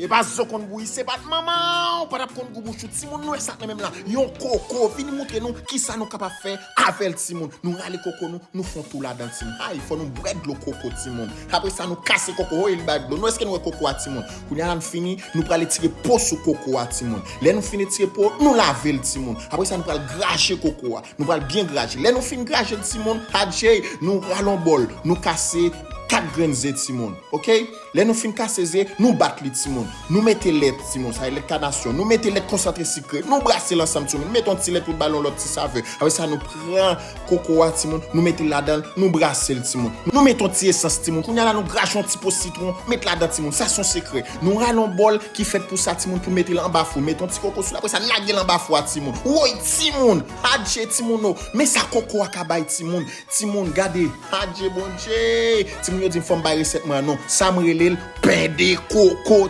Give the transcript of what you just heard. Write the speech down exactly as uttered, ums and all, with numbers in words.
Se pa zo konn bouyi, se pa manman ou pa t ap konn gou bouch ou. Timoun, nou wè sa k nan men m la. Yon koko, vini moutre nou kisa nou kapab fè avè l, timoun. Nou rale koko nou, nou fè yon tou ladan l, timoun. Ay, fò nou bwè dlo koko, timoun. Apre sa, nou kase koko, woy, li bay dlo. Nou, èske nou wè koko a, timoun? Kounye a la, nou fini, nou prale tire po sou koko a, timoun. Lè nou fini tire po, nou lave l, timoun. Apre sa, nou pral graje koko a. Nou pral byen graje. Lè nou fin graje l, timoun, adje, nou rale yon bòl, nou kase kat grenn ze, timoun. Oke? Lè nou fin kase ze, nou bat li, timoun. Nou mete lèt, timoun, sa e lèt kanasyon. Nou mete lèt konsantre sikre. Nou brase l ansanm, timoun. Mete yon ti lèt pou l ba l yon lòt ti savè. Apre sa, nou pran koko a, timoun. Nou mete l ladan l, nou brase l, timoun. Nou mete yon ti esans, timoun. Kounye a la, nou graje yon ti po sitwon, met ladan, timoun. Sa se yon sekrè. Nou rale yon bòl ki fèt pou sa, timoun, pou mete l anba fou. Mete yon ti koko sou l, apre sa, lage l anba fou a, timoun. Woy, timoun! Adje, timoun, o! Men sa koko a ka bay, timoun. Timoun, gade. Adje, Bondye! Timoun, yo di m fò m bay resèt mwen an, non. Sa m rele l pen de koko,